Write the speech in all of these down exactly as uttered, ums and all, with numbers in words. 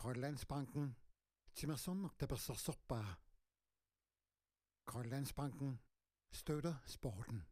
Grønlandsbanken. Timersorneq tapersersorpaa. Grønlandsbanken støtter sporten.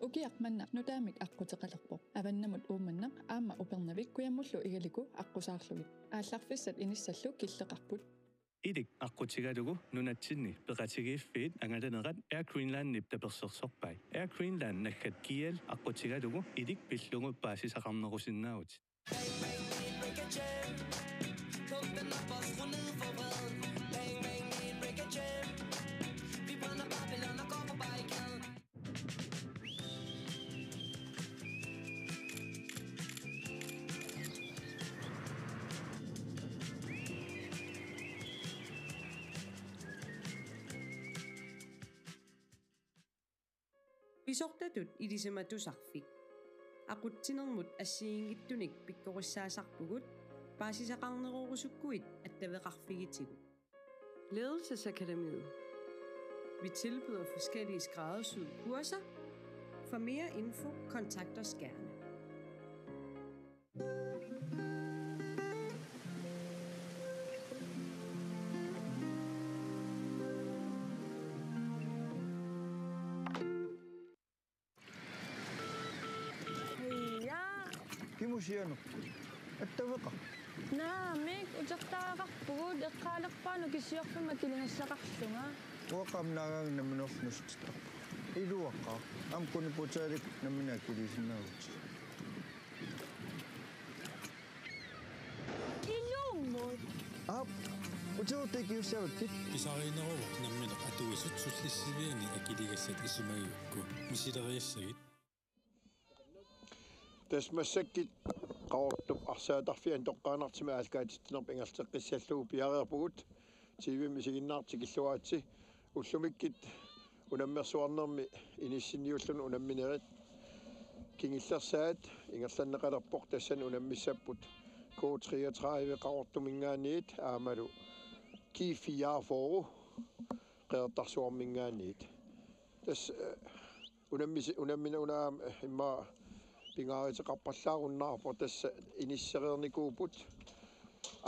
Ukiaq manna nutaamik aqquteqalerpoq. Avannamut Uummannaq aamma Upernavik kujammullu Igaliku aqqusaarlugit. Aallarfissat inissallu killeqarput. Ilik aqqutigalugu nunatsinni peqatigiiffiit angalanerat Air Greenlandip tapersersorpai. Air Greenland naggat G L aqqutigalugu ilik pillugu paasisaqarnerusinnaavutit. Pisortatut ilisimatusarfik. Aqutsinermut assigiinngitsunik pikkorissaasarpugut, paasisaqarnerorusukkuit attaveqarfigitigut. Ledelsesakademiet. Vi tilbyder forskellige skræddersyede kurser. For mere info, kontakt os gerne. Ja. Kimusianerput? Attaveqarpit? Naamik, utertariaqarpugut, eqqaalerpara nukisiorfimma akiligassaqarlunga. Uanga aamma naagaanga nammineerlunga nuussutittarpunga. Iluaqaaq, aamma quniputaalik nammineq akiliisinnaavutit. Ilummut. Aap, utertariaqarussaavakkit. Pisariinneruvoq nammineq atuisut sullissiviani akiligassat isumagigukku. Misileriassagit. Tassa massakkut Qaqortup arsaatarfiani toqqaannartumik aallakaatitsinerput ingerlateqqissallugu piareerpugut. T V-mi isiginnaartut tikilluaritsi. Ullumikkut unammersuarnermi inissinniulluni unamminerit kingullersaat ingerlanneqalerpoq, tassani unammissapput K treogtredive Qaqortuminngaanniit aammalu G fireogfyrre Qeqertarsuarminngaanniit. Tassa, eh, unammisi-, unammina una aamma, eh, immaqa pingaaruteqarpallaarunnaarpoq, tassa inissereernikuupput.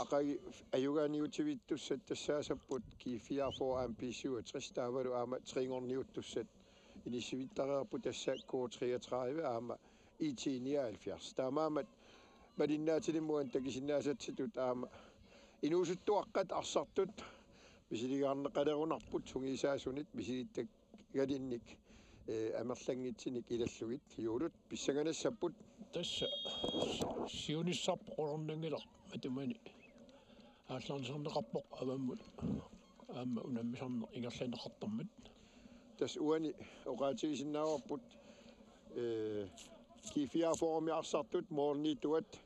Aqagu ajugaaniutivittussat tassaasapput G fireogfyrre aamma B syvogtres, taavalu aamma trinngorniuttussat inissivittareerput, tassa K treogtredive aamma I T nioghalvfjerds. Taamaammat malinnaatilimmut takusinnaasatsitut aamma inuusuttuaqqat arsartut misiligaarneqalerunarput sungiusaasunit misilittagalinnik, eh, amerlanngitsunik ilallugit. Juulut pissanganassapput. Tassa siunissarput qulornanngilaq matumani aallarnisarneqarpoq avammut aamma unammisarneq ingerlanneqartarmat. Tassa uani oqaatigisinnaavarput, eh, G fireogfyrremi arsartut målniittuat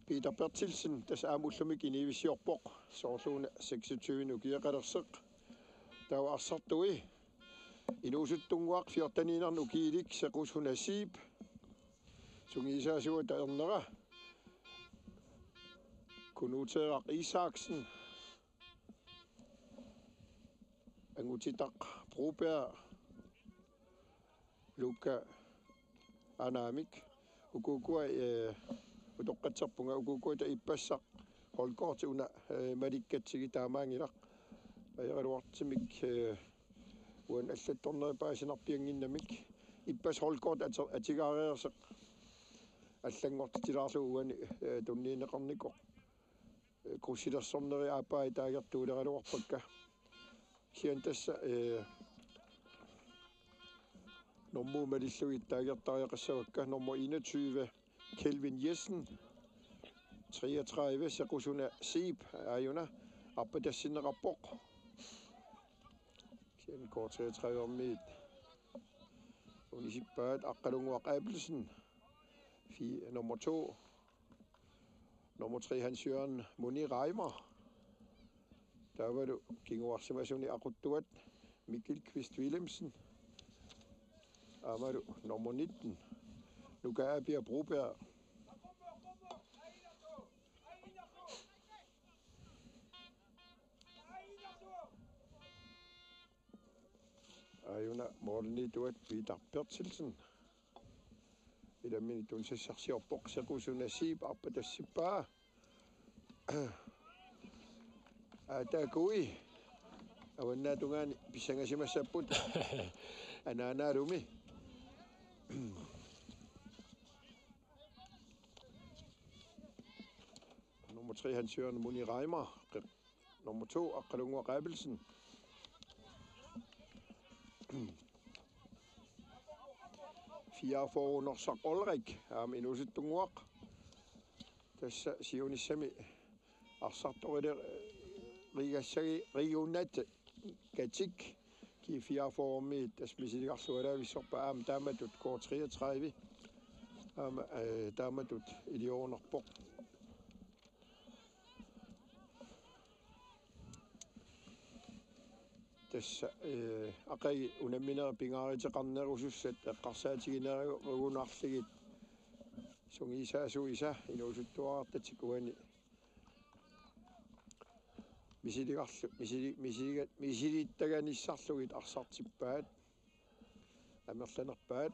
Peter Berthelsen, tassa aamma ullumikkut inivissiorpoq, soorlu una seksogtyve ukioqalersoq. Taava arsartui inuusuttunnguaq fjorteniinnarnik ukiulik Sequsuna Zeeb, sungiusaasuata ernera Kunuuteeraq Isaksen, Angutitaq Broberg, Luka Anamik. Uku ukua, eh, utoqqatserpunga, uku ukua taava ippassaq holdkorti una, eh, malikkatsigit taamaanngilaq. Ajoraluartumik, eh, uani allattornerit paasinarpiannginnamik. Ippassaq holdkorti atu-, atugaareersoq allanngortitilaarlugu uani, eh, tunniunneqarnikoq. Krydsilersornerit aappaa taagertuuleraluarpakka. Kisianni tassa, eh, normuut malillugit taagertariaqassavakka. Nummer enogtyve, Kelvin Jessen, treogtredive, Sequsuna Zeeb, aajuna arpatassinneqarpoq. Kisianni K treogtredive-miit unisippaat, Aqqalunnguaq Abelsen, fi-, nummer to, Nummer tre, Hans Jørgen Muni Reimer. Taavalu kinguarsimasuni aquttuat Mikkel Kvist Wilhelmsen. Aammalu nummer nitten, Nuka Apia Broberg. Aajuna målimiittuat Peter Berthelsen. Ilaminni tunisassarsiorpoq, Sequsuna Zeeb arpatassippaa. Aataakui. Avannaatungaani pissangasimassapput. Anaanaalumi. Nummer tre, Hans Jørgen Muni Reimer. Nummer to, Aqqalunnguaq Abelsen. Fireogfyrre, Norsaq Olrik, aamma inuusuttunnguaq. Tassa siunissami arsartoqilerigassagi-, -rigunnaat katik G fireogfyrremiit tassa misiligarlualaavissorpaa, aamma taamatut K treogtredive. Aamma, øh, taamatut iliorunarpoq. Tassa, øh, aqagu unamminerit pingaaruteqarnerusussat eqqarsaatiginerugunarlugit sungiusaasuisa inuusuttuarartatik uani misiligarlu-, misili-, misiliga-, misilittaganissarlugit arsartippaat, amerlanerpaat.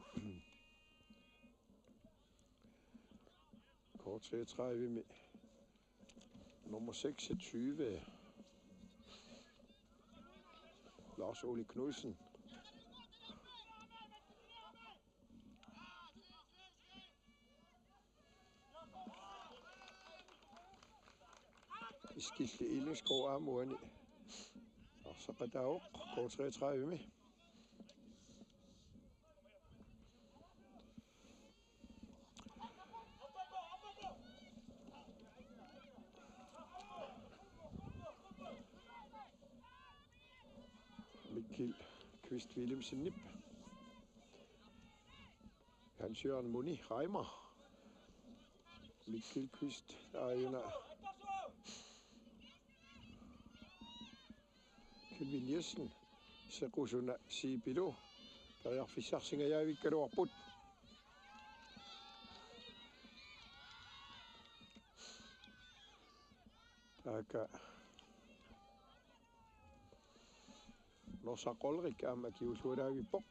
K treogtredive med nummer seksogtyve, Lars Ole Knudsen. Eskil Ellingsgaard aamma uani arsaqataavoq K treogtredive. Mikkel Kvist Wilhelmsenip. Hans Jørgen Muni Reimer. Mikkel Kvist aajuna. Kelvin Jessen. Sequsuna Zeebilu periarfissarsingajavikkaluarput. Taakku Norsaq Olrik aamma kingullualaavippoq.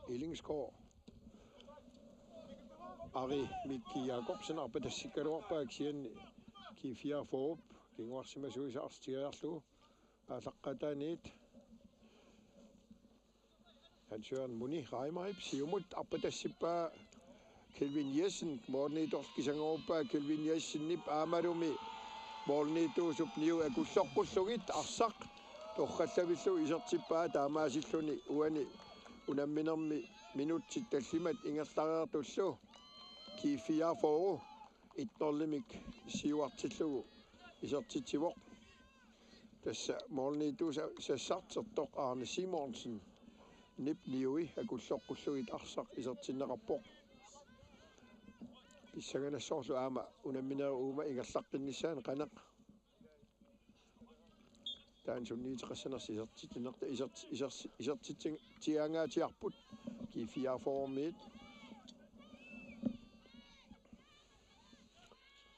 Ellingsgaard. Ari Mikki Jakobsen arpatassikkaluarpaa, kisianni G fireogfyrre kinguarsimasuisa arsartigiarlugu aallaqqaataaniit. Hans Jørgen Muni Reimerip siumut arpatassippaa Kelvin Jessen, målimiittoq kisanngoruppaa Kelvin Jessenip aammalumi målimiittuusup niu akulloqqullugit arsaq torrallavillugu isertippaa, taamaasilluni uani unamminermi minutsit tallimat ingerlareertullu G fireogfyrre et-nul-imik siuartillugu isertitsivoq. Tassa målimiittuusassartertoq Arne Simonsenip niui akulloqqullugit arsaq isertinneqarpoq. Pissanganassaarlu aamma unamminerit uuma ingerlaqqinnissaanut qanoq taanna sunniuteqassanersoq isertitsinersoq iserti-, iserti-, isertitsiangaatsiarput G fireogfyrre-miit.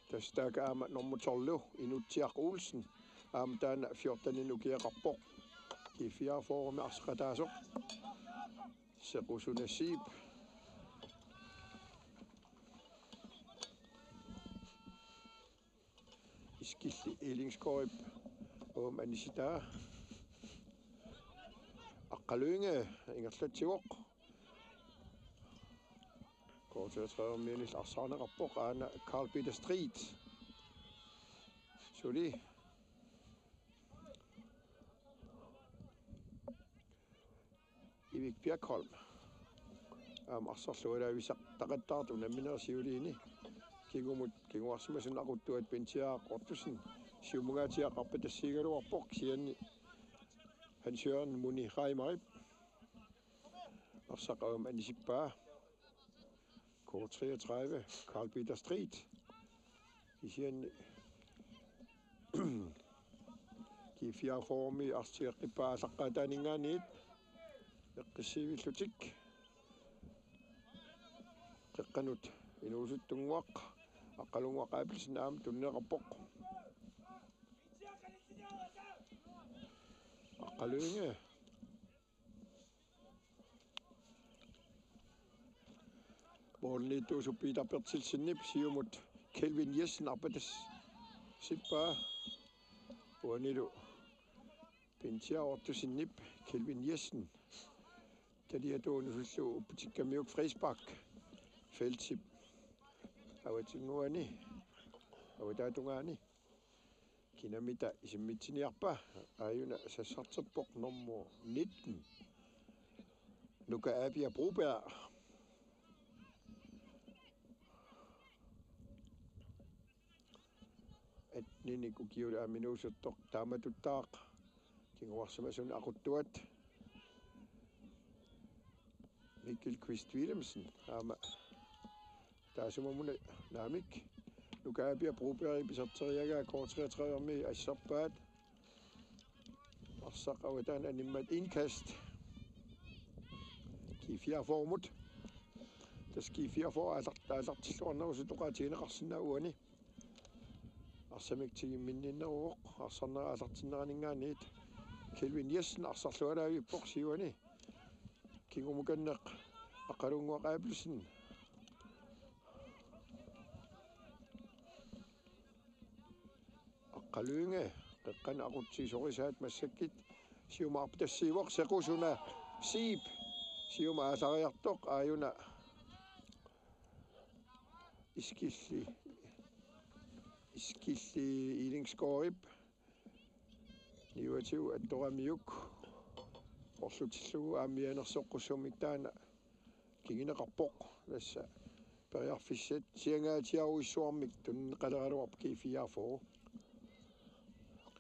Tassa taakku aamma nummer tolv, Inutsiaq Olsen. Aamma taanna fjorteninik ukioqarpoq. G fireogfyrre-mi arsaqataasoq. Sequsuna Zeeb. Eskil Ellingsgaardip uuma anissitaa. Aqqaluinge ingerlatsivoq. K treogtredive-miunillu arsaarneqarpoq, aana Carl Peter Street. Suli Ivik Bjerkholm. Aamma arsarlualaavissaqattaartoq unamminerit siuliini. Kingumut kinguarsimasuni aquttuat Bente Jakob Ottosen siumungaatsiaq arpatassiigaluarpoq, kisianni Hans Jørgen Muni Reimerip. Arsaq aamma anisippaa. K treogtredive, Karl Peter Street. Kisianni G fireogfyrre-mi arsaq tigeqqippaa aallaqqaataaninngaanniit. Eqqissiivillutik. Qeqqanut inuusuttunnguaq. Aqqalunnguaq Abelsen aamma tunineqarpoq. Aqqaluinge. Målimiittuusoq Peter Berthelsenip siumut Kelvin Jessen arpatassippaa. Uanilu Pintia Ottosenip Kelvin Jessen. Taliatuunusullu upputikkamiuk frispark. Feltip avatinnguani. Avataatungaani. Kinamita isimmitsiniarpa, aajuna sassarterpoq nummer nitten. Nuka Abia Broberg. Attenik ukiut aamma inuusuttoq taamatuttaaq. Kinguarsimasuni aquttuat. Mikkel Kvist Wilhelmsen aamma taasumamuna naamik. Nuka Abia Broberg iserteriagaa K treogtredive-mi assarpaat. Arsaq avataani animmat indkast. G fireogfyrre-mut. Tassa G fireogfyrre aallar-, aallartilluarnerusoq oqaatigineqarsinnaavoq uani. Arsamik tigumminninneruvoq, arsarnera aallartinneraninngaanniit. Kelvin Jessen arsarlualaavippoq siuani. Kingumukanneq Aqqalunnguaq Abelsen. Aqqaluinge, qeqqani aqutsigu sorisaat massakkut. Siumut arpatassiivoq, Sequsuna Siip. Siumut aallariartoq, aajuna Iskilli, Iskilli Ilingsgaardip niuatigut attoramiuk orlutillugu aamma mianersoqqussummik taanna kinguneqarpoq. Tassa periarfissat siangaatsiarujussuarmik tunineqaleraluarpoq G fireogfyrre.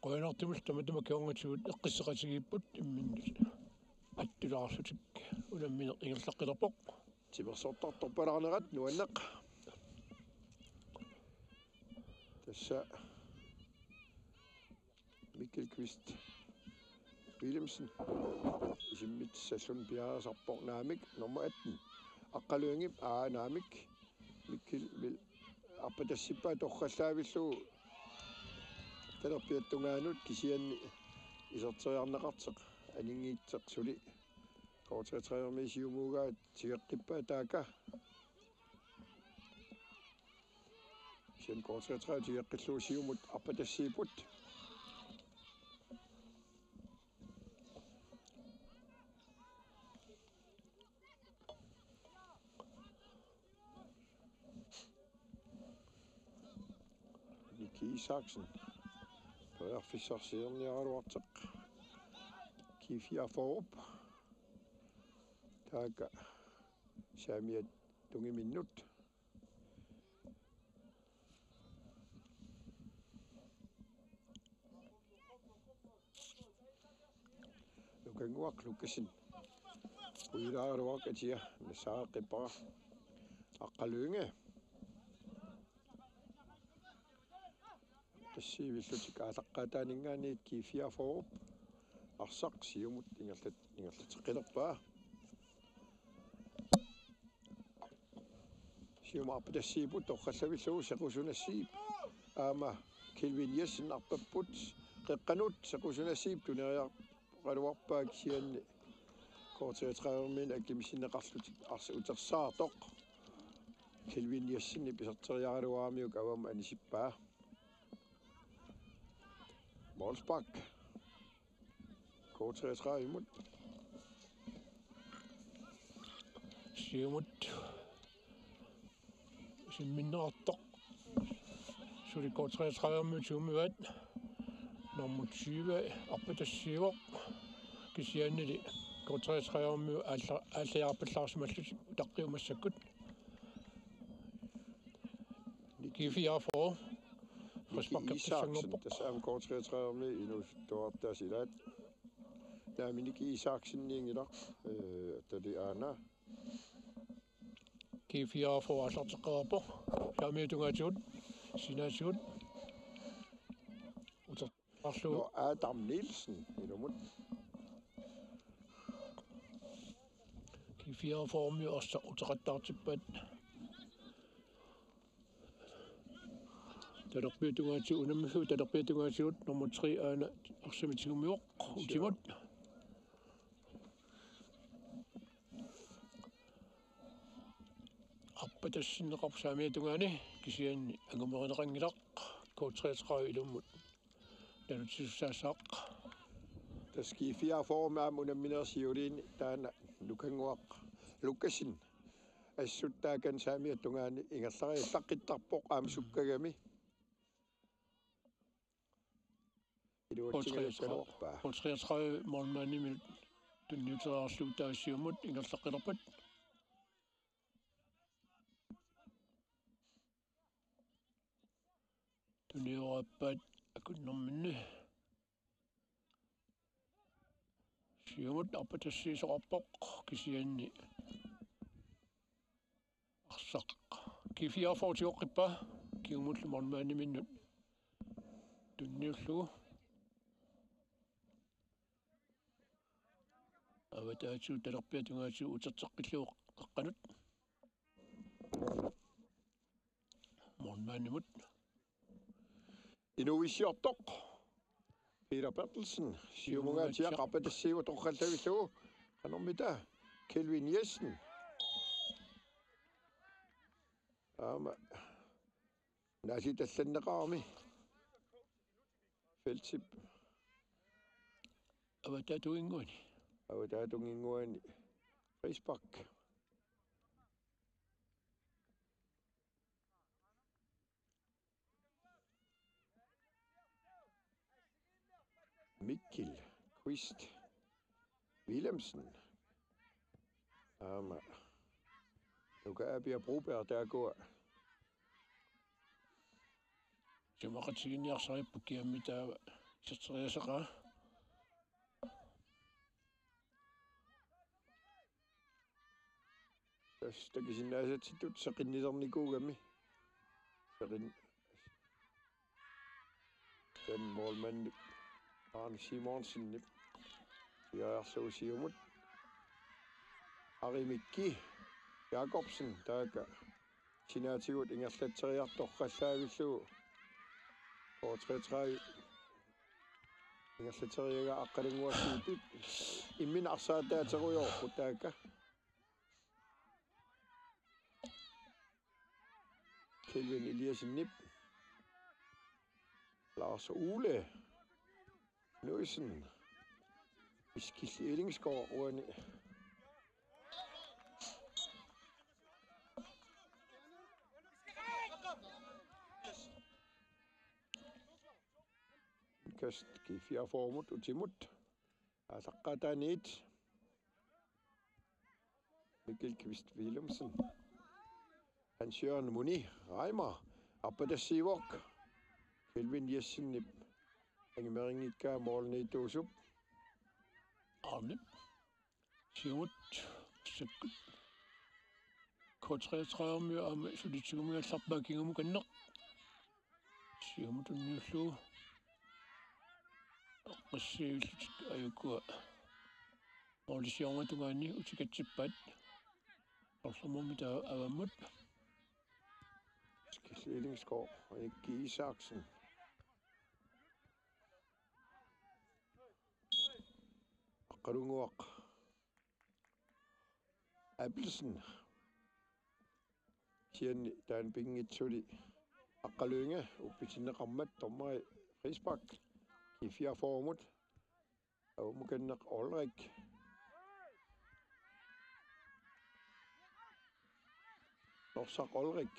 Qujanartumillu tamatuma kingornatigut eqqisseqatigiipput imminnut attulaarlutik unammineq ingerlaqqilerpoq. Timersortartorpalaarnerat nuanneq. Tassa Mikkel Kvist Wilhelmsen isimmitsissallugu piareersarpoq naamik nummer atten. Aqqaluingip aa naamik Mikkel vil arpatassippaa torrallaavillugu talerpiata tungaanut kisianni iserteriarneqartoq aninngitsoq suli K treogtredive-mi siumuugaa tigeqqippaa taakku. Kisianni K treogtredive tigeqqillugu siumut arpatassiipput. Nicky Isaksen. Periarfissarsiorniaraluartoq. G fireogfyrre-p. Taakku saamiata tungiminnut. Nukannguaq Lukassen. Puilaaraluaq atia nassaareqqippara. Aqqaluinge. Tassiivillutik aallaqqaataaninngaanniit G fireogfyrre-p arsaq siumut ingerlat-, ingerlateqqilerpaa. Siumut arpatassiipput torrallavillugu Sequsuna Siip. Aamma Kelvin Jessen arpapput qeqqanut Sequsuna Siip tuneriaraluarpaa kisianni K treogtredive-miut akimissinneqarlutik arsaq utersaartoq. Kelvin Jessen iserteriaraluaramiuk avammut anisippaa. Målspark. K treogtredive-mut. Siumut. Simminneqartoq. Suli K treogtredive-miut siumivaat. Nummer tyve arpatassiivoq. Kisiannili K treogtredive-miut aalla-, aallajaarpallaarsimallutik utaqqiumassakkut. Nicky G fireogfyrre. Nicky Isaksen, frisparkertussanngorpoq. Tassa aamma K treogtredive-mi inuusuttuartaasilaat. Naamik Isaksenniinngilaq, eh, tali aana. G fireogfyrre aallarteqqaarpoq. Saamiata tungaatigut, sinaatigut. Utertarlu. Nå, Adam Nielsen, ilumut. G fireogfyrre-miut arsaq uteqattaartippaat. Talerpiata tungaatigut unammiffik, talerpiata tungaatigut nummer tre aana arsamik tigumiuk, utimut. Arpatassinneqarpoq saamiata tungaani, kisianni angumerineqanngilaq, K treogtredive ilummut nalutissaassaaq. Tassa G fireogfyrre-mi aamma unammineq siuliini taanna Nukannguaq Lukassen. Assut taakani saamiata tungaani ingerlariallaqqittarpoq aamma sukkagami. Iluatsingajakkaluarpaa. K treogtredive målmandimit tunniuteriarlugu taava siumut ingerlaqqilerpat. Tunioraappaat akunnerminni. Siumut arpatassiisoqarpoq kisianni arsaq G fireogfyrre tigoqqippaa kingumullu målmandiminnut tunniullugu. Avataatigut talerpiata tungaatigut uterteqqillugu qeqqanut. Målmandimut. Inuuissiortoq. Peter Bertelsen. Siumungaatsiaq arpatassiivoq torrallavillugu. Qanormita. Kelvin Jessen. Aamma. Naasi tallanneqarami. Feltip. Avataatunginnguani. Avataatunginnguani. Risbak. Mikkel Kvist Wilhelmsen. Aamma. Nuka Apia Broberg taakua. Isumaqatigiinniarsaripput kiammi taava iserteriaseqaa. Tassa takusinnaasatsitut seqinnilernikuugami. Seqin-, den målmandip Arne Simonsenip. Piaarlugu siumut. Ari Mikki Jakobsen taakku. Sinaatigut ingerlatseriartoq qallaavillugu. K treogtredive. Ingerlatseriaraa Aqqalunnguaq. Imminut arsaataaterujoorput taakku. Kelvin Eliassenip. Lars Ole Knudsen. Eskil Ellingsgaard uani. Kast G fireogfyrre-mut utimut. Aallaqqaataaniit. Mikkel Kvist Wilhelmsen. Hans Jørgen Muni Reimer. Arpatassiivoq. Kelvin Jessenip. Angumerinngikkaa måliniittuusup. Arne. Siumut. Sakkut. K treogtredive-miut aamma suli tigumigallarpaat kingumukanneq. Siumut tunniullugu. Eqqissisivillutik ajukua. Målisiornga tungaani utikatsippaat. Orlumummi taava avammut. Eskil Ellingsgaard, Erik Isaksen. Aqqalunnguaq. Abelsen. Kisianni taanna pinngitsoq suli Aqqalunnguaq uppitinneqarmat dommeri frispark. G fireogfyrre-mut. Avamukanneq Olrik. Norsaq Olrik.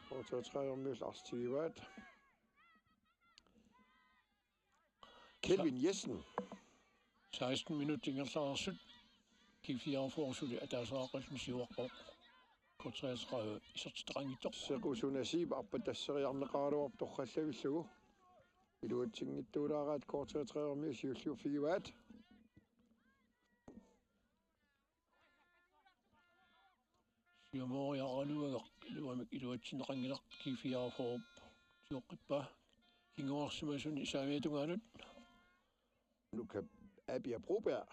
K treogtredive-miut arsaatigivaat. Kelvin Jessen. Seksten minutsit ingerlareersut. G fireogfyrre suli ataaseqarluni siuaqqavoq. K treogtredive isertitaqanngitsoq. Sequ Sunasip arpatasseriarneqaraluarpoq torrallavillugu. Iluatsinngitsuulaaraat K treogtredive-miut siulliuffigivaat. Siumooriaralugagaq iluamik iluatsinneqanngilaq. G fireogfyrre tioqqippaa. Kinguarsimasuni saamiata tungaanut. Nuka Abia Broberg.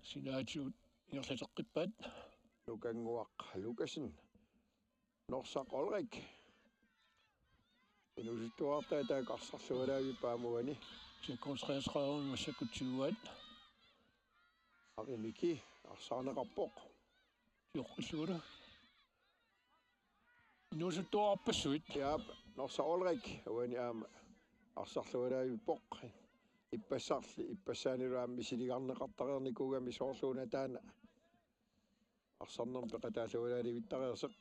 Sinaatigut ingerlateqqippaat. Nukannguaq Lukassen. Norsaq Olrik. Inuusuttuartaa taakku arsarlualaavippaat aamma uani. T K treogtredive massakkut tiguaat. Ari Miki arsaarneqarpoq. Tioqqillugulu. Inuusuttuarpassuit. Jaap, Norsaq Olrik uani aamma arsarlualaavippoq. Ippassarli, ippassaanilu aamma misiligarneqartareernikuugami soorlu una taanna. Arsarnermi peqataallualaalivittareersoq.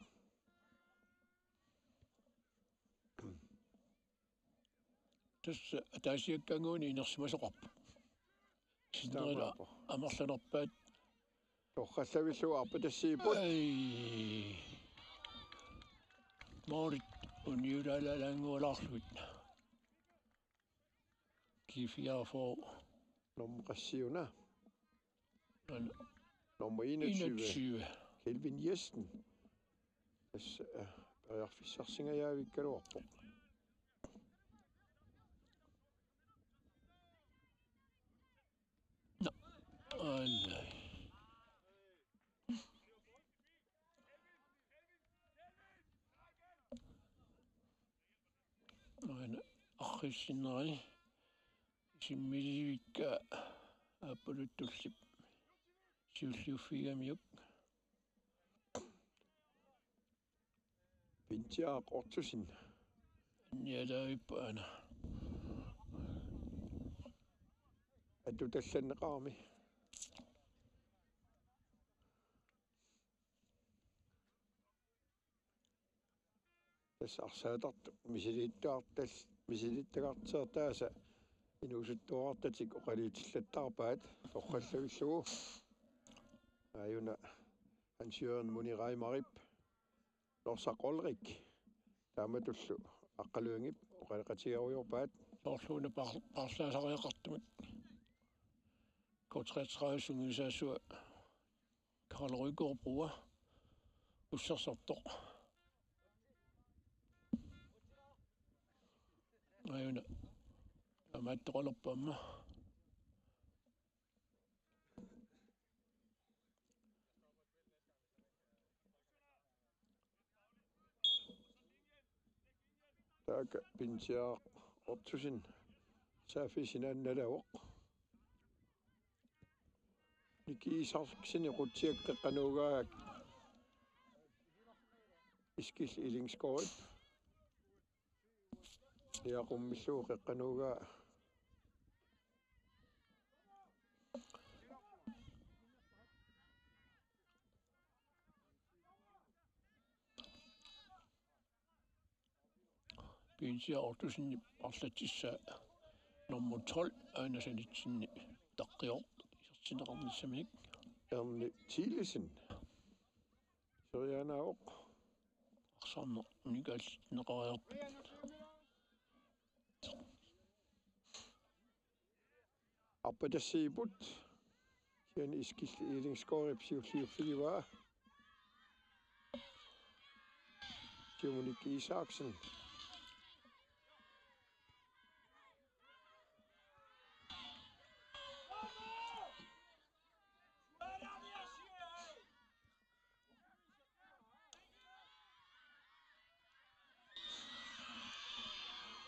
Tassa ataasiakkaannguani inersimasoqarpoq. Sinnerilu Taamaappoq. Amerlanerpaat. Torrallavillugu arpatassiipput. Ai. Moorit uniulaalaalaanngualaarlugit. G fireogfyrre. Nummer qassiuna? Aana. Nummer enogtyve. Enogtyve. Kelvin Jessen. Tassa, øh, periarfissarsingajavikkaluarpoq. Nå. Ai, ai. Aana arriissinneri. Simmilivikka aappaluttullip siulliuffigigamiuk. Pintiaq Ottosen. Annialaavippoq aana. Atutallanneqarami. Tassa arsaatartut misilittagartal-, misilittagartitertaasa inuusuttuarartatik oqaluutillattaarpaat torrallavillugu. Aajuna Hans Jørgen Muni Reimarip, Norsaq Olrik, taamatullu Aqqaluangip oqaloqatigerujoorpaat. Soorlu una paar-, paarlaasariaqartumik. K treogtredive sungiusaassua Karl Rygaard Brua ussersortoq. Aajuna. Amaattoqalerpoq aamma. Taakku Pintiaq Ottosen saaffisinnaanngilaq. Nicky Isaksen qutsiak qeqqanut ugaa Eskil Ellingsgaardip. Niaqummillugu qeqqanut ugaa. Pintiaq Ottosenip arlatissaa nummer tolv aana sanitsinni taqqioq isertinneqarnissaminik. Erni Thielesen. Sorianaavoq. Arsarneq unikaallinneqariarpat. Arpatassiipput. Kisianni Eskil Ellingsgaardip siulliuffigivaa. Siumut Nicky Isaksen.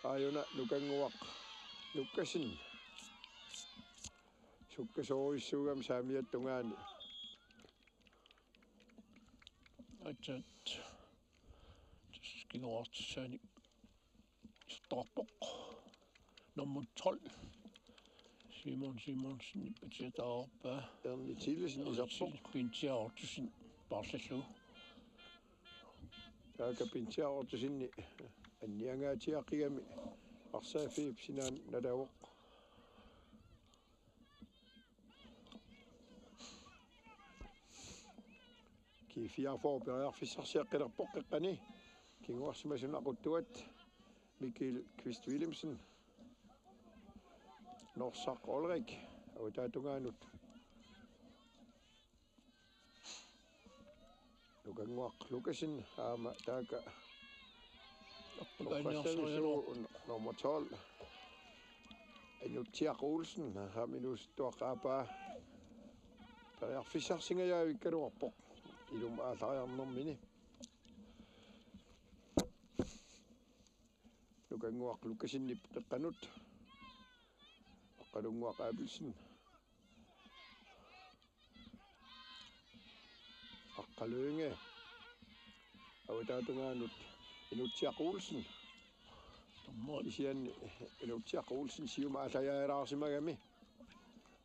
Aajuna Nukannguaq Lukassen. Sukkasoorujussuugami saamiata tungaani. Atsat. Tassa kinguartissaanik isertoqarpoq. Nummer tolv. Simon Simonsen ippatia taarpaa. Erni Thielesen iserpoq. Pintiaq Ottosen paarlallugu. Taakku Pintiaq Ottosenip anniangaatsiaqigami arsaaffiup sinaanut nalaavoq. G fireogfyrre periarfissarsiaqqilerpoq qeqqani. Kinguarsimasuni aquttuat Mikkel Kvist Wilhelmsen. Norsaq Ulrik, avataata tungaanut. Nukannguaq Lukassen aamma taakku Aqqaluinniarsaarigaluarpoq. Nummer tolv. Inutsiaq Olsen, aamma inuusuttuaqqat aappaa. Periarfissarsingajavikkaluarpoq. Ilumut aallariarnermini. Nukannguaq Lukassenip qeqqanut. Aqqalunnguaq Abelsen. Aqqalunnguaq. Avataata tungaanut Inutsiaq Olsen. Dommeri. Kisianni Inutsiaq Olsen siumut aallariaalaarsimagami.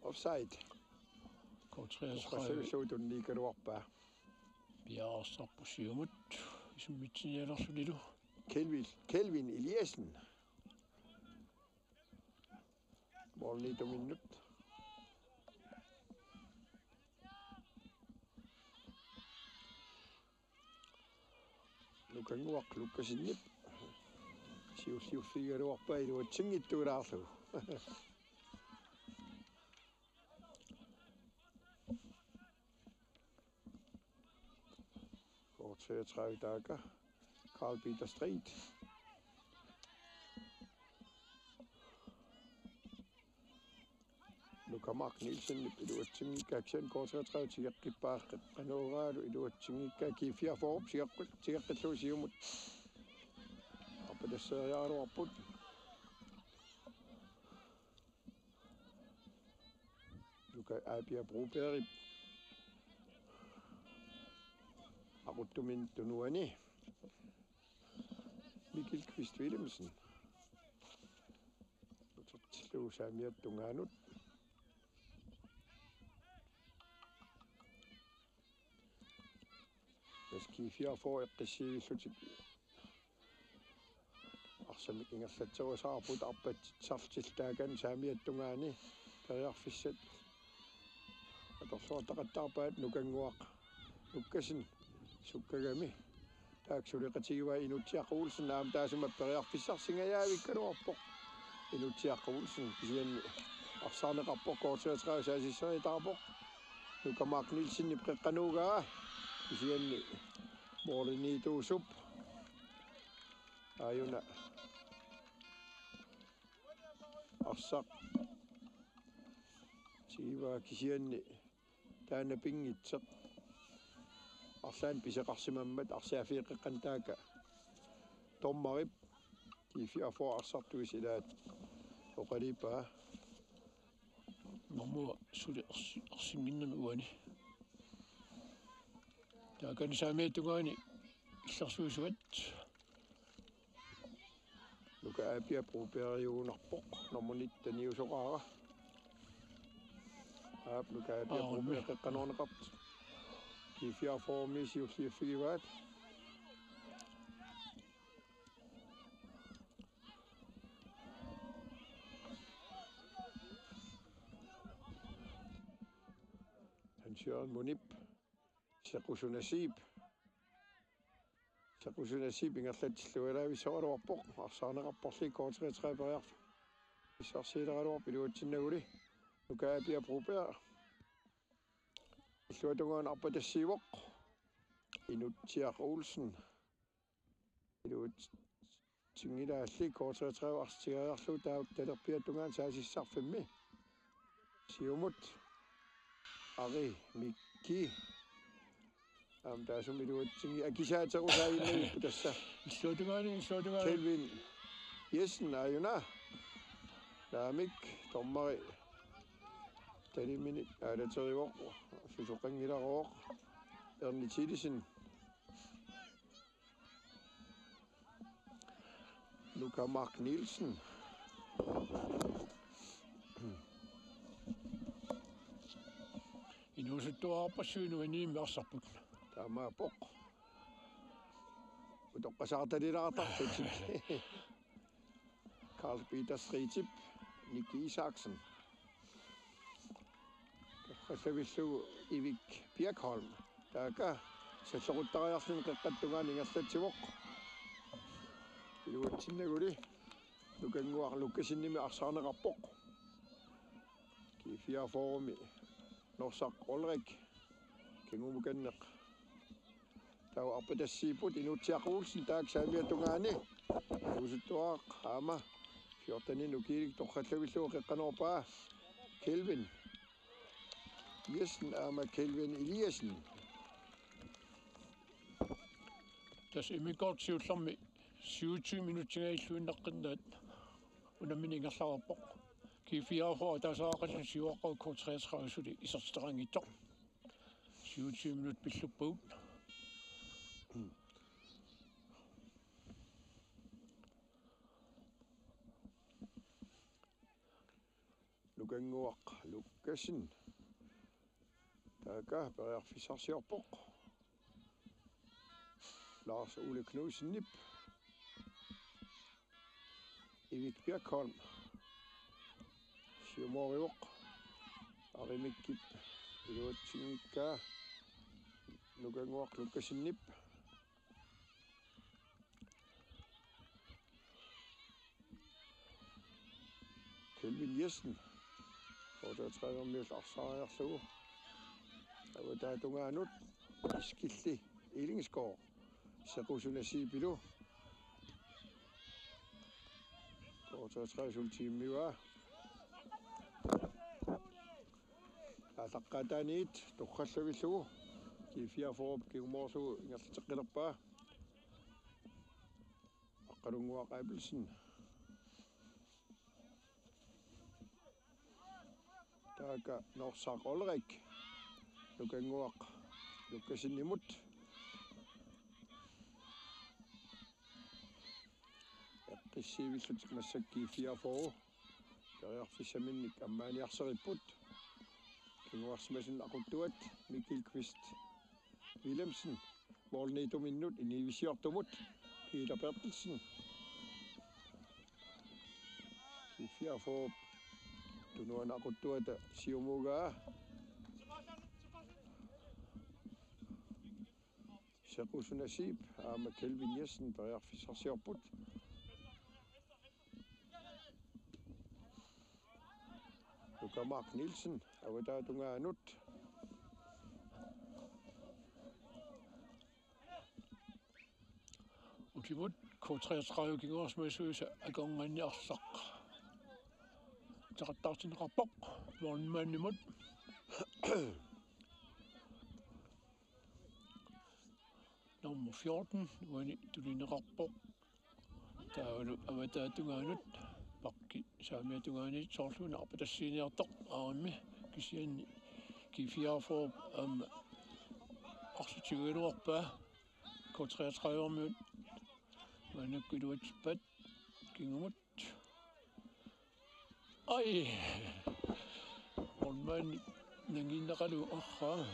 Offside. K treogtredive. Qassavissuut tunniukkaluarpaa. Piareersarpoq siumut. Isummitsiinnarlunilu. Kelvin, Kelvin Eliassen. Målimiittuminnut. Nukannguaq Lukassenip siulliuffigigaluarpaa iluatsinngitsuulaarlugu. K treogtredive taakku. Karl Peter Street. Nuka Mark Nielsen iluatsinngikkaa kisianni K treogtredive tigeqqippaa qeqqanooraalu iluatsinngikkaa G fireogfyrre tigeqqi-, tigeqqillugu siumut. Arpatasseeriaraluarput. Nuka Aapia Brobergip aquttuminut tunuani Mikkel Kvist Wilhelmsen. Utertillugu saamiata tungaanut. Tassa G fireogfyrre eqqissiivillutik arsamik ingerlatserusaarput arpatsitsisarlutillu taakani saamiata tungaani periarfissat atorluartaqattaarpaat. Nukannguaq Lukassen sukkagami. Taakku suleqatigivai Inutsiaq Olsen aamma taassuma periarfissarsingajavikkaluarpoq. Inutsiaq Olsen kisianni arsaarneqarpoq K treogtredive saassusseriataarpoq. Nuka Mark Nielsenip qeqqanut tungaa kisianni målimiittuusup. Aajuna arsaq tigivaa kisianni taanna pinngitsoq. Arlaannik pisoqarsimammat arsaaffigeqqantaakka dommerip G fireogfyrre arsartuisa ilaat oqaluuppaa. Mammut suli arsi-, arsinnginnami uani. Taakani saamiata tungaani illersuisuat. Nuka Aapia Brobergiugunarpoq, nummer nitten iusoqaara. Aap, Nuka Aapia Broberg qeqqanoorneqartoq. G fireogfyrre siulliuffigivaat. Hans Jørgen Munip. Sequsuna Siip. Sequsuna Siip ingerlatsillugu ilaavissoraluarpoq. Arsaarneqarporli K treogtredive periarfissarsiileraluarpoq iluatsinnaguli. Nuka Aapia Broberg. Illuata tungaanut arpatassiivoq. Inutsiaq Olsen. Iluatsinngilaalli K treogtredive arsaq tigoriarlugu taava talerpiata tungaanut saassussarfimmi. Siumut. Ari Mikki. Aamma taassuma iluatsinngilaq akisaaterusaaginnarpoq tassa. Illuata tungaani, illuata tungaani. Kelvin Jessen aajuna. Naamik, dommeri talimini aalaterivoq, susoqanngilaruvoq. Erni Thielesen. Nuka Mark Nielsen. Inuusuttuarpassuit nuanniimmi arsarput. Taamaappoq. Utoqqasaartalilaartarlutik. Karl Peter Stritip, Nicky Isaksen. Torrallavillugu Ivik Birkholm. Taakku salloquttariarluni qeqqata tungaanut ingerlatsivoq. Iluatsinnaguli Nukannguaq Lukassenimit arsaarneqarpoq. Fireogfyrremi Norsaq Olrik kingumukanneq. Taava arpatassiipput Inutsiaq Olsen taakku saamiata tungaani. Inuusuttuaraq aamma fjortenini ukiilik torrallavillugu qeqqanoorpaa Kelvin Jessen aamma Kelvin Eliassen. Tassa immikkoortoq siullermi syvogtyve minutsingajalluinnaqqinnaat unammineq ingerlareerpoq. G fireogfyrre ataasiaqqat siuaqqagut K treogtredive suli isertitaqanngitsoq. Syvogtyve minut pilluppagut. Nukannguaq Lukassen. Taakku periarfissarsiorpoq. Lars Ole Knudsenip. Ivik Birkholm. Siumoorivoq. Ari Mikkip iluatsinngikkaa. Nukannguaq Lukassenip. Kelvin Jessen. K treogtredive-miut arsaariarlugu. Avataa tungaanut. Iskilli Ellingsgaard. Sequsuna Siipilu. K treogtredive-miut tiimivaa. Aallaqqaataaniit torrallavillugu. G fireogfyrre kingumoorlugu ingerlateqqilerpaa. Aqqalunnguaq Abelsen. Taakku Norsaq Olrik. Nukannguaq Lukassenimut. Eqqissiivillutik massakkut G fireogfyrre. Periarfissaminnik ammaaniarsaripput. Kinguarsimasunik aquttuat Mikkel Kvist Wilhelmsen. Målnetuminnut inuuissiortumut Peter Bertelsen. G fireogfyrre tunuanut aquttuata siumugaa. Sequsuna Siip aamma Kelvin Jessen periarfissarsiorput. Luka Mark Nielsen avataa tungaanut. Utimut K treogtredive kinguarsimasuisa akornanni arsaq. Uteqattaartinneqarpoq målmandimut. Nummer fjorten uani tunineqarpoq. Taavalu avataa tungaanut pakki saamiata tungaani soorluuna arpatassiiniartoq aarimmi kisianni G fireogfyrre aamma arsaq tigugaluarpaa K treogtredive-miut maannakkut iluatsippaat kingumut. Ai. Målmandip nangiinnaqalu arraa.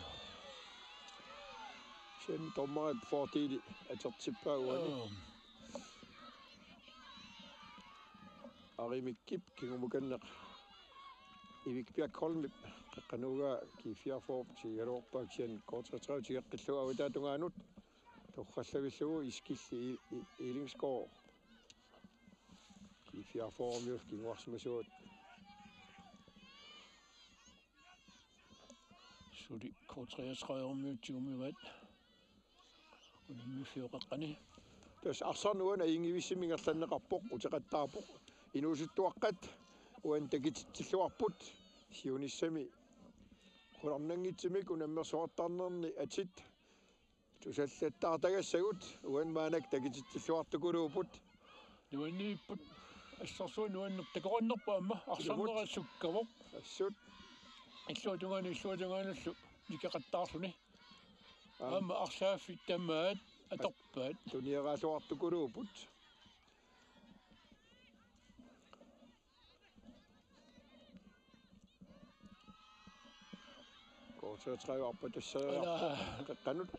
Sen dommerip fordeli atortippaa uani. Aa. Ari Mikkip kingumukanneq Ivik Birkholmip qeqqanooraa G fireogfyrre tigugaluarpaa kisianni K treogtredive tigeqqillugu avataa tungaanut torrallavillugu Iskilli I-, I-, Ellingsgaard. G fireogfyrre-miut kinguarsimasuat. Suli K treogtredive-miut tigumivaat. Unammiffiup qeqqani. Tassa arsaq nuan ajunngivissumik ingerlanneqarpoq, uteqattaarpoq. Inuusuttuaqqat uani takutitsilluarput. Siunissami qularnanngitsumik unammersuartarnerni atit tusallattaartagassagut uani maannakkut takutitsilluartukuluupput. Nuanniipput assorsuaq nuannerpoq takoqarnerpaamma arsarnera sukkavoq. Assut. Illuatungaani illuatungaanullu nikeqattaarluni. Aam. Aamma arsaaffik tamaat atorpaat. Tunioraaluartukuluupput. K treogtredive arpatassariarpoq. Ala. Qeqqanut.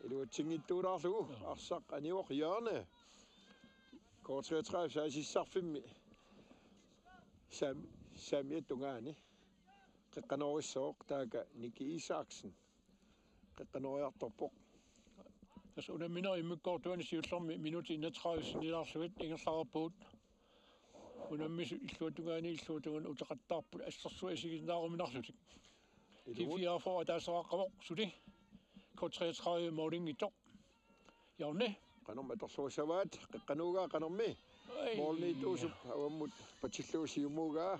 Iluatsinngittuulaarlugu. Arsaq anivoq hjørne. K treogtredive saasissarfimmi. Sam-, saamiata tungaani. Qeqqanoorissooq taakku Nicky Isaksen. Qeqqanooriartorpoq. Tassa unamminerit immikkoortuani siullermi minutsit enogtredive sinnilaarlugit ingerlareerpagut. Unammisut illuatungaani illuatungaani uteqattaarput assersuut isiginnaaruminarlutik. Ilumut. T fireogfyrre ataaseqaqqavoq suli. K treogtredive målinngitsoq. Jørne. Qanormi atorluassavaat, Qeqqanuugaa qanormi. Ai. Måliniittuusup avammut patillugu siumuugaa.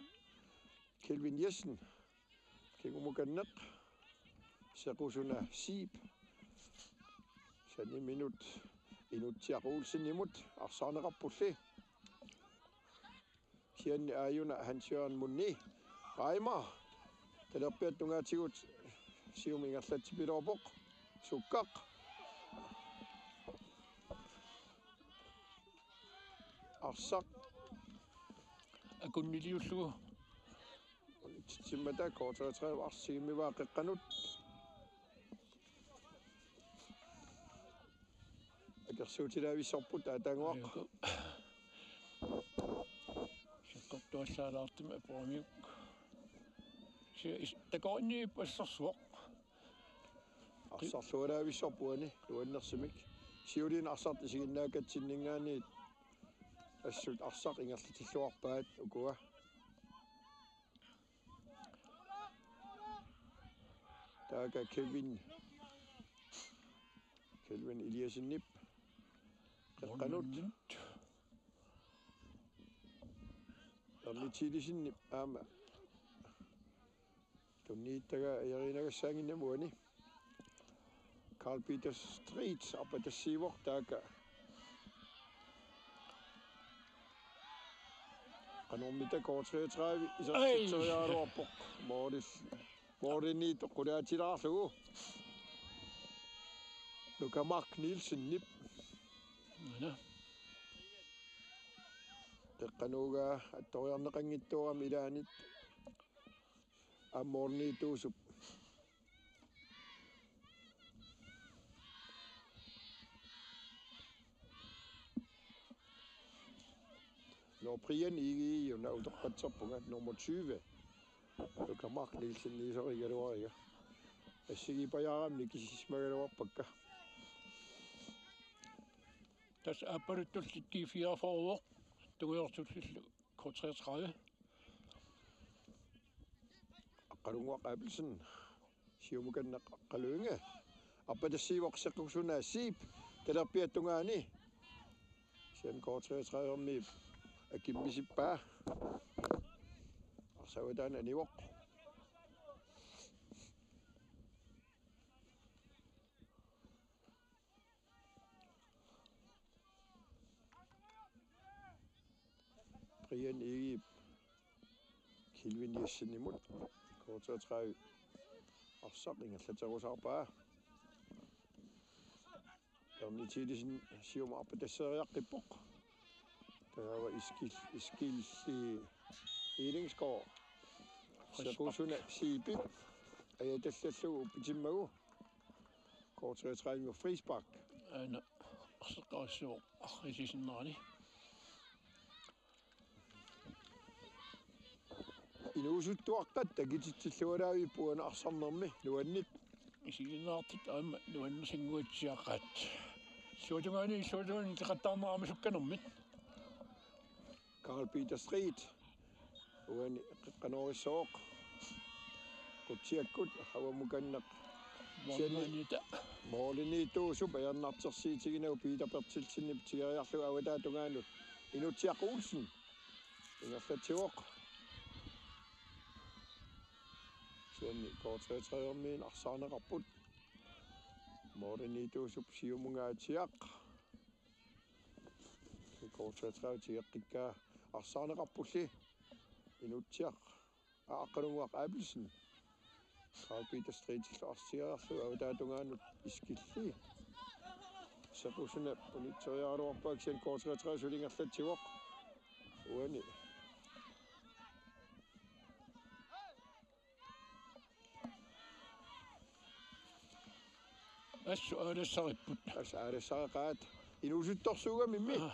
Kelvin Jessen. Kingumukanneq. Sequsuna Siip. Saniminut Inutsiaq Olsenimut arsaarneqarpulli. Kisianni aajuna Hans Jørgen Munni. Reimer. Talerpiata tungaatigut siumut ingerlatsipiloorpoq. Sukkaq. Arsaq. Akunniliullugu. Titsimmata K treogtredive arsigimmivaa Qeqqanut. Akersuutilaavissorput Aataannguaq. Ajoqu. Seqqortuallaalaartumik aporamiuk. Si-, is-, takorinniippoq assersuaq. Arsarlualaavissorput uani nuannersumik. Siuliani arsartut isiginnaakatsinninngaanniit assut arsaq ingerlatilluarpaat ukua. Taakku Kevin. Kevin Eliassenip. Qeqqanut. Erni Thielesenip aamma. Tunniuttagaa ajoriinagassaanngimmat uani. Carl Peter Street arpatassiivoq taakku. Qanormita K treogtredive isertitseriaraluarpoq. Målil-, måliniittoq qulaatilaarlugu. Nuka Mark Nielsenip. Aana. Qeqqanuugaa attoriarneqanngitsoorami ilaanni. Aamma måliniittuusup. Nå, Brian Egede una utoqqatserpunga nummer tyve. Nuka Mark Nielsen iisorigaluariga. Assigiipajaarami nikisisimagaluarpakka. Tassa aappaluttulli T fireogfyrre, tungujortullillu K treogtredive. Aqqalunnguaq Abelsen. Siumukanneq Aqqalunnguaq. Arpatassiivoq Sequsuna Siip. Talerpiata tungaani. Kisianni K treogtredive-miut akimmisippaa. Arsaq avataani anivoq. Brian Egedep Kelvin Jessenimut K treogtredive arsaq ingerlaterusaarpaa. Erni Thielesen siumut arpatasseriaqqippoq. Taava Iskil-, Iskilli Ellingsgaard. Frispark. Sequsuna Siipip ajatallallugu uppitimmagu. K treogtredive frispark. Aana erseqqarissuaq arriisisinnerani. Inuusuttuaqqat takutitsilluaraavipput arsarnermi nuanneq. Isiginnaartut aamma nuannersinnguatsiaqaat. Illuatungaani, illuatungaani teqattaarneq aamma sukkanermit. Carl Peter Street. Uani qeqqanoorissooq. Qutsiakkut avammukanneq. Kisianni målmandita. Måliniittuusup ajornartorsiutiginagu Peter Berthelsenip tigoriarlugu avataa tungaanut Inutsiaq Olsen. Ingerlatsivoq. Kisianni K treogtredive-miut arsaarneqarput. Måliniittuusup siumungaatsiaq. K treogtredive tigeqqikkaa arsaarneqarpulli Inutsiaq Aqqalunnguaq Abelsen. Carl Peter Streetillu arsiariarlugu avataa tungaanut Iskilli. Sequsuna unitseriaraluarpaa kisianni K treogtredive suli ingerlatsivoq. Uani. Assut aalassaripput. Assut aalassaqaat. Inuusuttorsuugamimmi. Aa.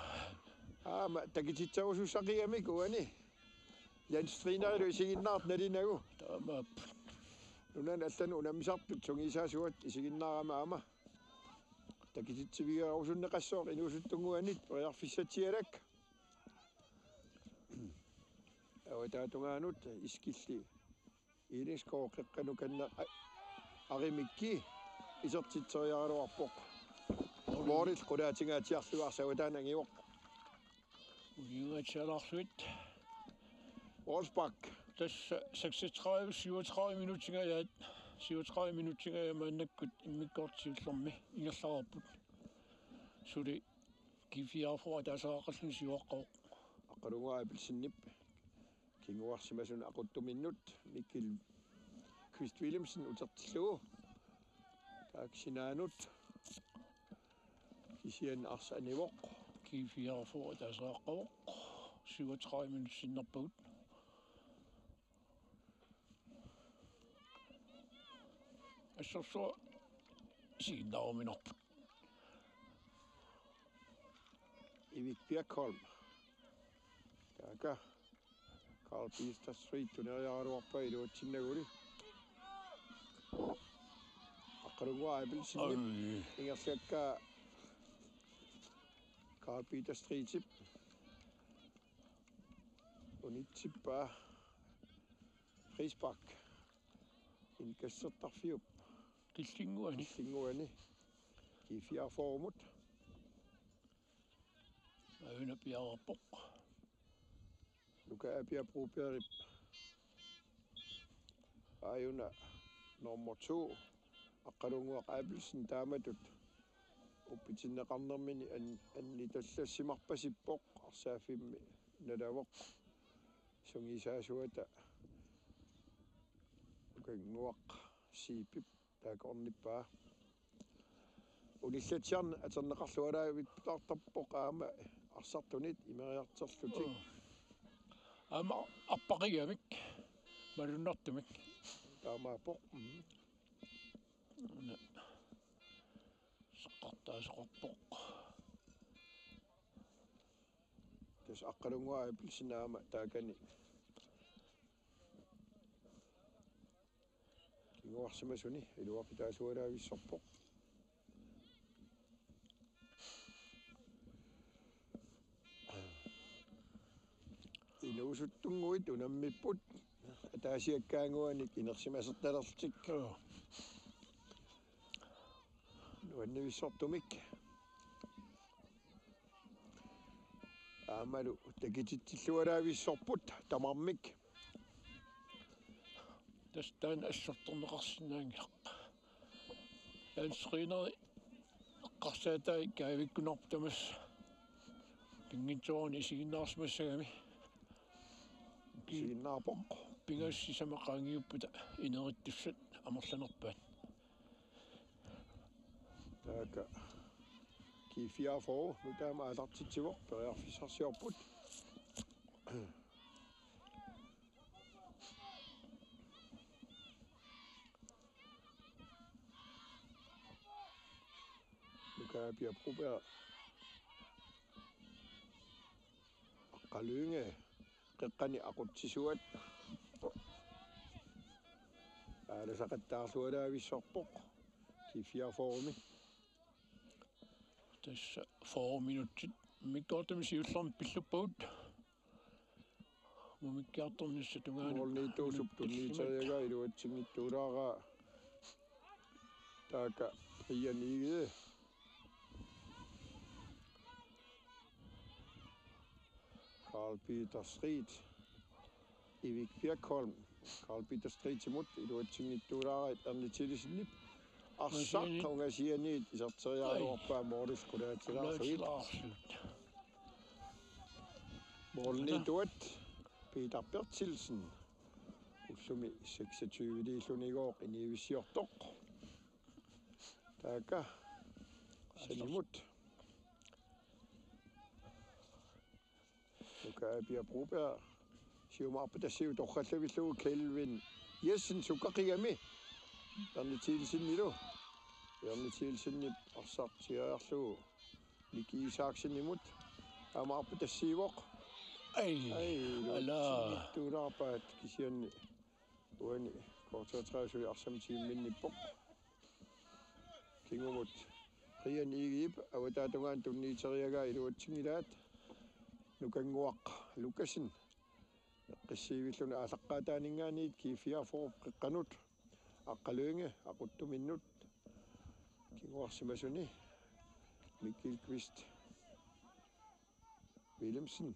Aamma takutitserusussaqigamik uani. Jens Trinerilu isiginnaartut nalinagu. Taamaapput. Nunani allanut unammisartut sungiusaasuat isiginnaarami aamma. Takutitsivigerusunneqassooq inuusuttunnguanit periarfissatsialak. Avataatungaanut Iskilli Iilingskov Qeqqanut kanna a-, arimikki isertitseriaraluarpoq. Mooril qulaatingaatsiarlugu arsaq avataani angivoq. Uliugatsialaarluit. Wolfsbak. Tassa seksogtredive syvogtredive minutsingajaat. Syvogtredive minutsingajaat maannakkut immikkoortoq siullermi ingerlareerput. Suli G fireogfyrre ataaseqaqqalluni siuaqqavoq. Aqqalunnguaq Abelsenip kinguarsimasuni aquttuminnut Mikkel Kvist Wilhelmsen utertillugu. Taakku sinaanut kisianni arsaq anivoq. G fireogfyrre ataaseqaqqavoq. Syvogtredive minutsit sinnerpagut. Assorsuaq isiginnaaruminarput. Ivik Birkholm. Taaka. Karl Peter Street tuneriaraluarpaa iluatsinnaguli. Aqqalunnguaq Abelsenip. Oj. Ingerlakkaa Karl Peter Streetip. Unitsippaa frispark. Indkastertarfiup. Killinnguani. Killinnguani. G fireogfyrremut. Aajuna piareerpoq. Nuka Apia Brobergip aajuna nummer to, Aqqalunnguaq Abelsen taamatut uppitsinneqarnermini an-, annitallassimarpasippoq, arsaaffimmi nalavoq. Sungiusaasuata Nukannguaq Siipip taakku ornippaa. Unillatsiarneq atorneqarlualaavittartarpoq aamma arsartunit imeriartorlutik. Oo. Aamma arpaqigamik malunnartumik. Taamaappoq. Mm. Una. Seqqartaasoqarpoq. Tassa Aqqalunnguaq Abelsen aamma taakani kinguarsimasuni iluaqutaasualaavissorpoq. Inuusuttunnguit unammipput ataasiakkaannguanik inersimasortalerlutik. Joo. Nuannivissortumik. Aammalu takititsillualaavissorput tamarmik. Tassa taanna assortorneqarsinnaanngilaq. Landstrænerit eqqarsaatai kaavikkunarpoq tamassa pinngitsoorani isiginnaarsimassagami. Isiginnaarpoq. Pingasut sisamat qaangiuppata inerittussat amerlanerpaat. Taakku G fireogfyrre nutaamik aallartitsivoq, periarfissarsiorput. Nuka Apia Broberg. Aqqalunga Qeqqani aqutsisuat. Aalasaqattaarlualaavissorpoq. G fireogfyrremi. Tassa fyrre minutsit. Immikkoortumi siullermi pilluppagut. Mumikkiartornissap tungaanut. Moorniittuusup tunniuteriaraa iluatsinngitsoorluni. Taakku Brian Egede. Karl Peter Street. Ivik Birkholm. Karl Peter Streetimut iluatsinngitsoorluni Erni Thielesenip. Arsaq ungasianiit iserteriaraluarpaa mooril qulaatilaarlugit. Moorniittuat Peter Berthelsen. Ullumi seksogtyveliillunigooq inuuissiortoq. Taakku sanimut. Nuka Apia Broberg. Siumaarput tassiu torrallavillugu Kelvin Jessen sukkaqigami. Erni Thielesenilu. Erni Thielesenip arsaq tigoriarlugu Nicky Isaksenimut. Taamaappoq tassiivoq. Ai, ai, ala. Tuulaarpaat kisianni. Uani K treogtredive suli arsamik timminnippoq. Kingumut Brian Egedep avataatungaanut tunniuteriaraa iluatsinngilaat. Nukannguaq Lukassen. Eqqissiivilluni aallaqqaataaninngaanniit G fireogfyrre qeqqanut Aqqaluinge aquttuminnut kinguarsimasuni Mikkel Kvist Wilhelmsen.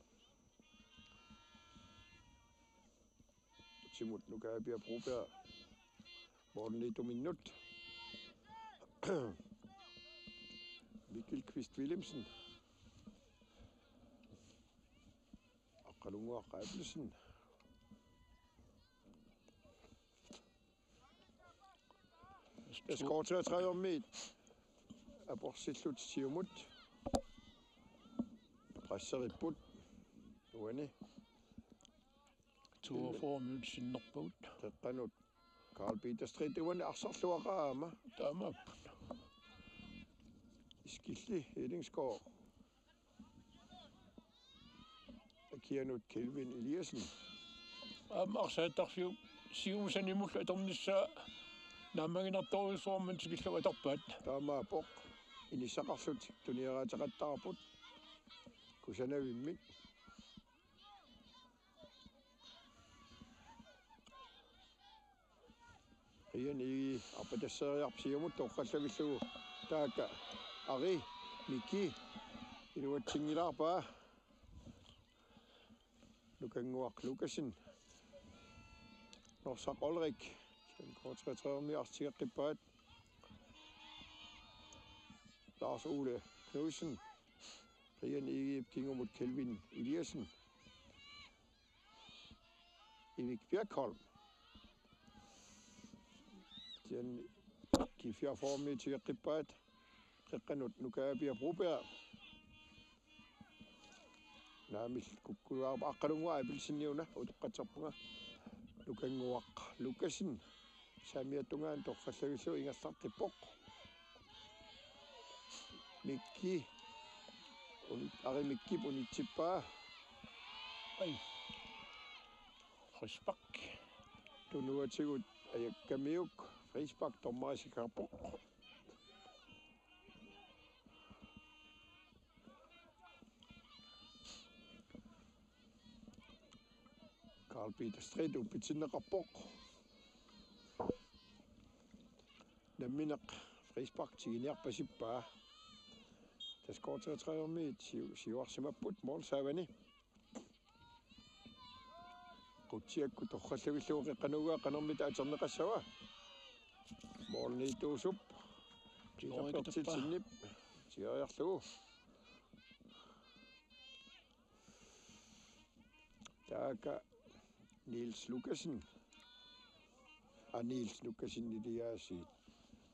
Timut Nukaapia Broberg målnituminnut. Mikkel Kvist Wilhelmsen. Aqqalunnguaq Abelsen. S K treogtredive-miit aporsillutik siumut. Presseripput. Uani. Toogfyrre minut sinnerpagut. Qeqqanut Karl Peter Street uani arsarluaqaaq aamma. Taamaapput. Iskilli Ellingsgaard. Kianut Kelvin Eliassen. Aamma arsaattarfiup siumut sanimullu atornissaa naammaginartorujussuarmik tikillugu atorpaat. Taamaappoq. Inissaqarlutik tunioraateqattaarput. Kusanavimmik. Ian Igi arpatasseriarp siumut torrallavillugu taakka Ari Mikki iluatsinngilaarpaa. Lukannguaq Lukassen. Norsaq Olrik. K treogtredive-mi artigeqqippaat. Lars Ole Knudsen. Brian Egip kingumut Kelvin Eliassen. Erik Bjerkholm. Kisianni G fireogfyrre-mi tigeqqippaat. Qeqqanut Nukaapia Broberg. Naamik kukkuaarpa Aqqalunnguaq Abelseniuna utoqqatserpunga. Lukannguaq Lukassen. Saamiata tungaanut torrallavillugu ingerlaqqippoq. Mikki. Un-, Ari Mikkip unitsippaa. Ai. Frispark. Tunuatigut ajakkamiuk. Frispark dommeri sikkarpoq. Karl Peter Street uppitsinneqarpoq. Nammineq frispark tiguniarpasippaa. Tassa K treogtredive-miit siu-, siuarsimapput målsaavani. Qutsiakkut torrallavillugu qeqqanut qanermita atorneqassava. Målnituusup. Peter Bertelsenip tigoriarlugu. Taakku Niels Lukassen. Aa, Niels Lukassen iliaasiit.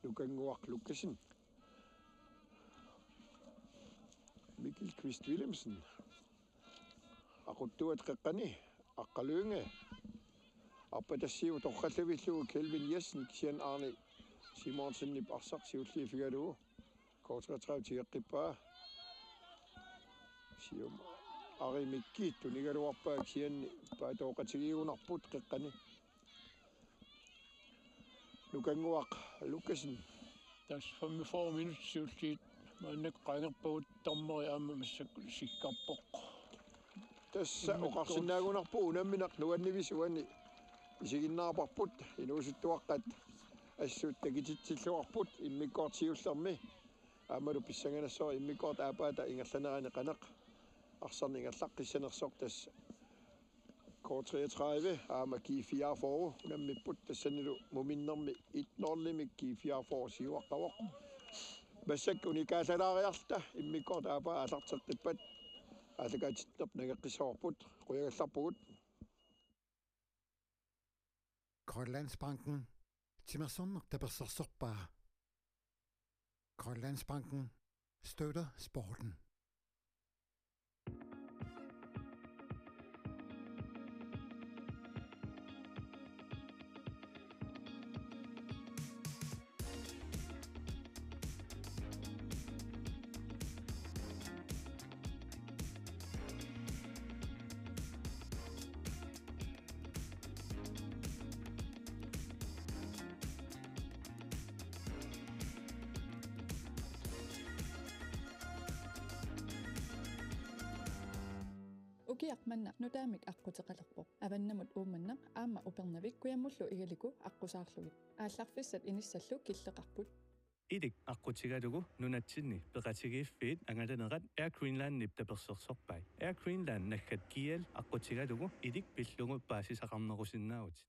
Lukannguaq Lukassen. Mikkel Kvist Wilhelmsen. Aquttuat qeqqani. Aqqaluinge. Arpatassiuut torrallavillugu Kelvin Jessen kisianni Arne Simonsenip arsaq siulliuffigalugu. K treogtredive tigeqqippaa. Siumut Ari Mikki tunigaluarpaa kisianni paatooqatigiigunarput qeqqani. Lukannguaq Lukassen. Tassa femogfyrre minut siulliit maannakkut qaangerpagut dommeri aamma massakkut sikkarpoq. Tassa oqarsinnaagunarpoq unammineq nuannivissuani isiginnaarparput inuusuttuaqqat assut takutitsilluarput immikkoortoq siullermi. Aammalu pissanganassaaq immikkoortoq aappaata ingerlanerani qanoq arsarneq ingerlaqqissanersoq tassa K treogtredive aamma G fireogfyrre unammipput tassanilu muminnermi et nul-imik G fireogfyrre siuaqqavoq. Massakkut unikaallalaariarluta immikkoortoq aappaa aallarteqqippat aallakaatitsinittarneq nangeqqissavarput qujagallarpugut. Grønlandsbanken. Timersorneq tapersersorpaa. Grønlandsbanken støtter sporten. Aqqutigiaq manna nutaamik aqquteqalerpoq. Avannamut Uummannaq aamma Upernavik kujammullu Igaliku aqqusaarlugit. Aallarfissat inissallu killeqarput. Ilik aqqutigalugu nunatsinni peqatigiiffiit angalanerat Air Greenlandip tapersersorpai. Air Greenland naggat G L aqqutigalugu ilik pillugu paasisaqarnerusinnaavutit.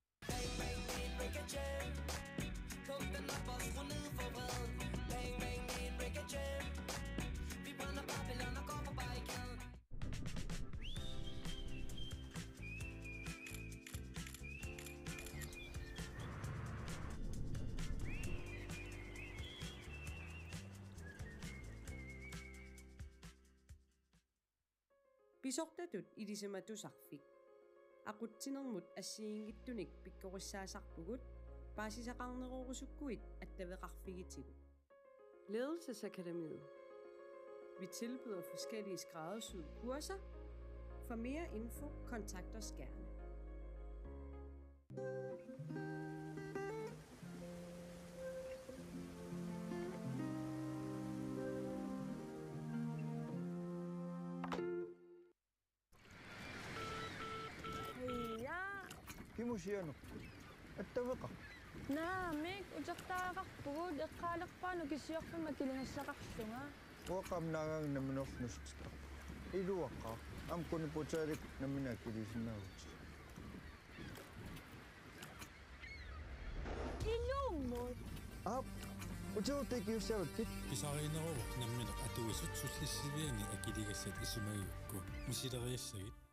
Pisortatut ilisimatusarfik. Aqutsinermut assigiinngitsunik pikkorissaasarpugut, paasisaqarnerorusukkuit attaveqarfigitigut. Ledelsesakademiet. Vi tilbyder forskellige skræddersyede kurser. For mere info, kontakt os gerne. Ja. Kimusianerput. Attaveqarpit? Naamik, utertagaqarpugut, eqqaalerpara nukisiorfimmi akiligassaqarlunga. Uanga aamma naagaanga nammineerlunga nuussutittarpunga. Iluaqaaq. Aamma kuniputaalik nammineq akiliisinnaavutit. Ilummut. Aap, utertagaqarussaavakkit. Pisariinneruvoq nammineq atuisut sullissiviani akiligassat isumagigukku. Misileriassagit.